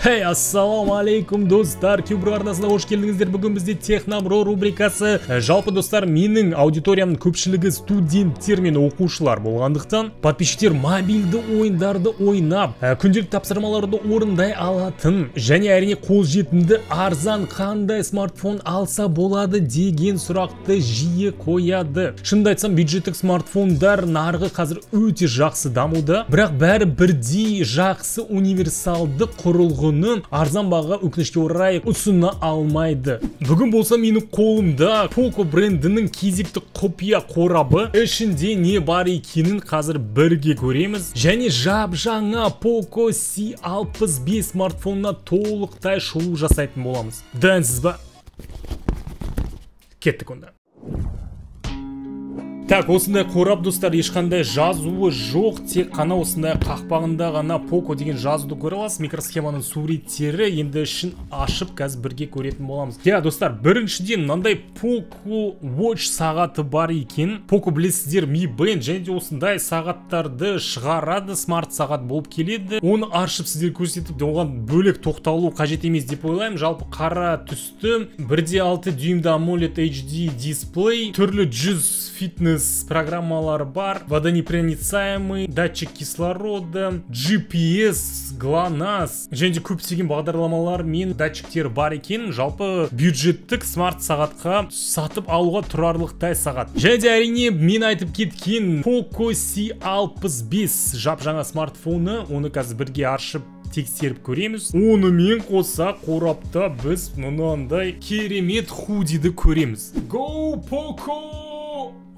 Hey, ассалаумағалейкум достар, Кюбро арнасына қош келдіңіздер. Бүгін бізде Технобро рубрикасы. Жалпы достар, менің аудиториямның көпшілігі студенттер мен оқушылар болғандықтан, подписчиктер мобильді ойындарды ойнап, күнделікті тапсырмаларды орындай алатын және әрине қолжетімді арзан қандай смартфон алса болады деген сұрақты жиі қояды. Шынымды айтсам, бюджеттік смартфондар нарығы қазір өте жақсы дамуда, бірақ бәрі бірдей жақсы универсалды құрылғы арзан бағаға өкінішке орай ұсына алмайды. Бүгін болса менің қолымда Poco брендінің кезекті құпия қорабы, ішінде не бар екенін қазір бірге көреміз. Және жап-жаңа Poco C65 смартфонына толықтай шолу жасайтын боламыз. Дайынсыз ба? Кеттік онда. Так, осындай қорап достар, ешқандай жазуы жоқ, тек қана осындай қақпағында ғана Poco деген жазуды көре аласыз. Микросхеманың суреттері, енді ішін ашып қазір бірге көретін боламыз. Иә, достар, біріншіден мынандай Poco Watch сағаты бар екен. Poco білесіздер, Mi Band және де осындай сағаттарды шығарады, смарт сағат болып келеді. Оны ашып сіздер көрсетіп, оған бөлек тоқталу қажет емес деп ойлаймын. Жалпы қара түсті, 1,6 дюймді AMOLED HD дисплей, түрлі 100 фитнес программалары бар, водонепроницаемый, датчик кислорода, GPS, GLONASS және де көптеген бағдарламалар мен датчиктері бар екен. Жалпы бюджеттік смарт сағатқа сатып алуға тұрарлықтай сағат. Және де әрине мен айтып кеткен Poco C65 жап-жаңа смартфоны, оны қазір бірге ашып тексеріп көреміз. Онымен қоса қорапта біз мынандай керемет худиді көреміз. Go Poco!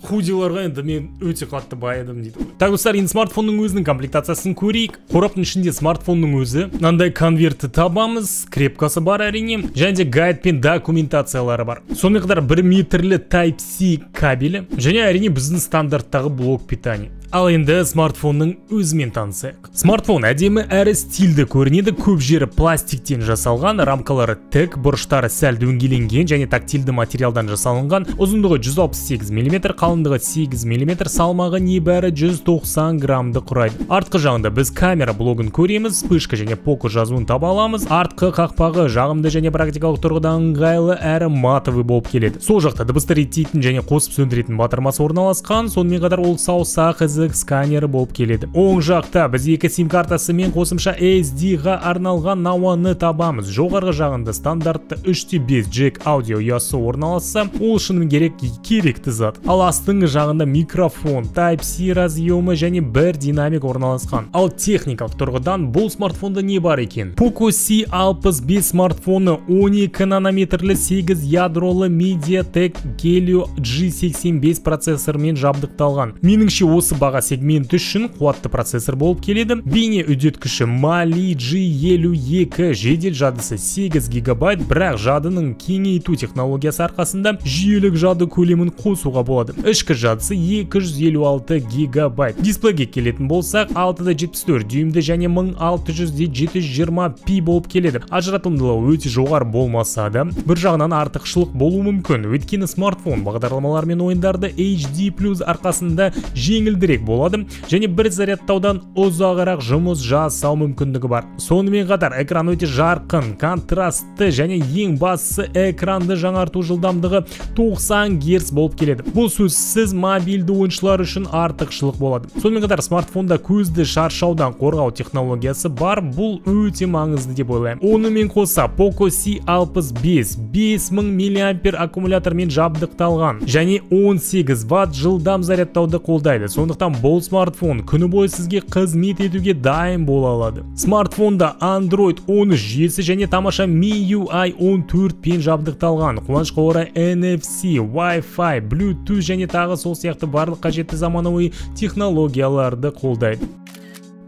Худиларға енді мен өте қатты байыдым дейді. Так, достар, енді смартфонның өзінің комплектациясын көрейік. Қораптың ішінде смартфонның өзі, мынандай конверті табамыз, крепкасы бар әрине, және де гайд пен документациялары бар. Сонымен қатар 1 метрлі Type-C кабелі және әрине біздің стандарттағы блок питания. Ал енді смартфонның өзімен танысайық. Смартфон әдемі әрі стильді көрінеді. Көп жері пластиктен жасалған, рамкалары тік, бұрыштары сәл дөңгеленген және тактильді материалдан жасалынған. Ұзындығы 168 мм, қалыңдығы 8 мм, салмағы небәрі 190 граммды құрайды. Артқы жағында біз камера блогын көреміз, вспышка және Poco жазуын таба аламыз. Артқы қақпағы жағымды және практикалық тұрғыдан ыңғайлы әрі матовый болып келеді. Сол жақта дыбысты реттейтін және қосып сөндіретін батырмасы орналасқан. Сонымен қатар ол саусақ ізі сканері болып келеді. Оң жақта біз екі сим картасы мен қосымша SD-ға арналған науаны табамыз. Жоғарғы жағында стандартты 3.5 джек аудио ұясы орналасса, ол шыны керек керекті зат. Ал астыңғы жағында микрофон, Type-C разъемы және бір динамик орналасқан. Ал техникалық тұрғыдан бұл смартфонда не бар екен? Poco C65 смартфоны 12 нанометрлі 8 ядролы MediaTek Helio G85 процессорымен жабдықталған. Меніңше осы баға сегменті үшін қуатты процессор болып келеді. Бейне үдеткіші Mali G52, жедел жадысы 8 гигабайт, бірақ жадының кеңейту технологиясы арқасында жүйелік жады көлемін қосуға болады. Ішкі жадысы 256 гигабайт. Дисплейге келетін болсақ, 6,74 дюймді және 1600 720p болып келеді. Ажыратымдылығы өте жоғары болмаса да, бір жағынан артықшылық болуы мүмкін. Өйткені смартфон бағдарламалар мен ойындарды HD+ арқасында жеңілдірек болады және бір зарядтаудан ұзағырақ жұмыс жасау мүмкіндігі бар. Сонымен қатар экран өте жарқын, контрастты және ең бастысы экранды жаңарту жылдамдығы 90 Гц болып келеді. Бұл сөзсіз мобильді ойыншылар үшін артықшылық болады. Сонымен қатар смартфонда көзді шаршаудан қорғау технологиясы бар. Бұл өте маңызды деп ойлаймын. Онымен қоса Poco C65 5000 мА аккумулятормен жабдықталған және 18 Ватт жылдам зарядтауды қолдайды. Сондықтан бұл смартфон күні бойы сізге қызмет етуге дайын бола алады. Смартфонда Android 13 жүйесі және тамаша MIUI 14 пен жабдықталған. Қуанышқа орай NFC, Wi-Fi, Bluetooth және тағы сол сияқты барлық қажетті заманауи технологияларды қолдайды.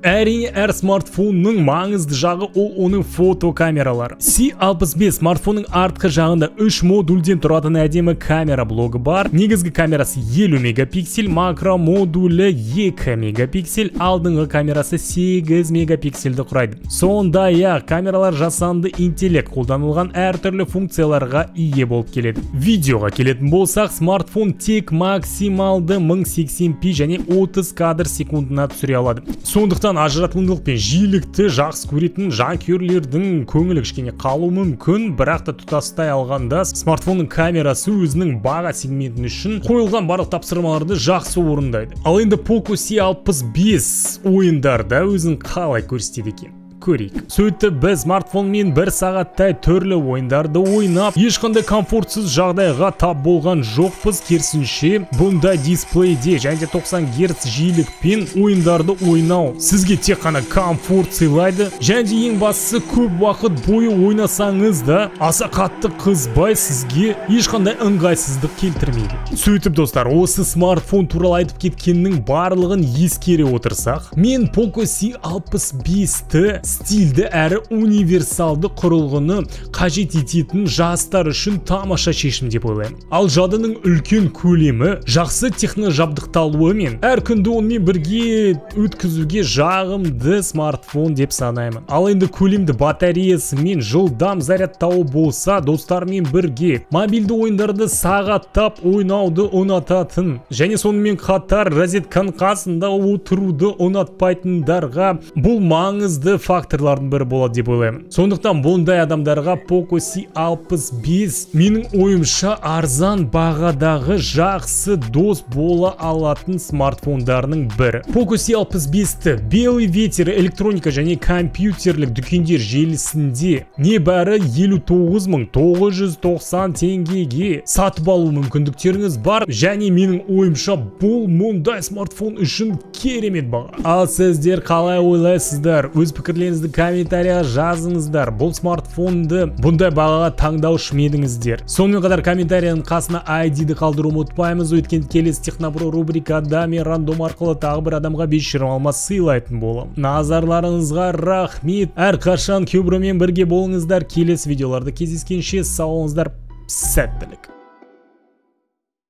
Әрине, әр смартфонның маңызды жағы ол оның фотокамералары. C65 смартфонның артқы жағында 3 модульден тұратын әдемі камера блогы бар. Негізгі камерасы 50 мегапиксель, макро модулі 2 мегапиксель, алдыңғы камерасы 8 мегапиксельді құрайды. Сондай-ақ камералар жасанды интеллект қолданылған әртүрлі функцияларға ие болып келеді. Видеоға келетін болсақ, смартфон тек максималды 1080p және 30 кадр секундына түсіре алады. Сондықтан Сондықтан ажыратымдылық пен жиілікті жақсы көретін жанкүйерлердің көңілі кішкене қалуы мүмкін, бірақ та тұтастай алғанда смартфонның камерасы өзінің баға сегменті үшін қойылған барлық тапсырмаларды жақсы орындайды. Ал енді Poco C65 ойындарда өзін қалай көрсетеді екен? Көрейік. Сөйтіп біз смартфонмен бір сағаттай түрлі ойындарды ойнап, ешқандай комфортсыз жағдайға тап болған жоқпыз. Керісінше, бұндай дисплейде және де 90 Гц жиілікпен ойындарды ойнау сізге тек қана комфорт сыйлайды. Және де ең бастысы, көп уақыт бойы ойнасаңыз да аса қатты қызбай, сізге ешқандай ыңғайсыздық келтірмейді. Сөйтіп достар, осы смартфон туралы айтып кеткеннің барлығын ескере отырсақ, мен Poco C65-ті стильді әрі универсалды құрылғыны қажет ететін жастар үшін тамаша шешім деп ойлаймын. Ал жадының үлкен көлемі, жақсы техножабдықталуы мен әр күнді онымен бірге өткізуге жағымды смартфон деп санаймын. Ал енді көлемді батареясы мен жылдам зарядтауы болса, достармен бірге мобильді ойындарды сағаттап ойнауды ұнататын және сонымен қатар розетканың қасында отыруды ұнатпайтындарға бұл маңызды факторлардың бірі болады деп ойлаймын. Сондықтан бұндай адамдарға Poco C65 менің ойымша арзан бағадағы жақсы дос бола алатын смартфондарының бірі. Poco C65-ті Белый ветер электроника және компьютерлік дүкендер желісінде небәрі 59 990 теңгеге сатып алу мүмкіндіктеріңіз бар және менің ойымша бұл мұндай смартфон үшін керемет баға. Ал сіздер қалай ойлайсыздар? Өз пікірлеріңізді комментарияға жазыңыздар. Бұл смартфонды бұндай бағаға таңдаушы ма едіңіздер? Сонымен қатар комментарияның қасына ID-ді қалдыруды ұмытпаймыз, өйткені келесі Технобро рубрикада мен рандом арқылы тағы бір адамға 520 алма сыйлайтын боламын. Назарларыңызға рахмет. Әрқашан Кюбромен бірге болыңыздар. Келесі видеоларда кездескенше сау болыңыздар. Сәттілік.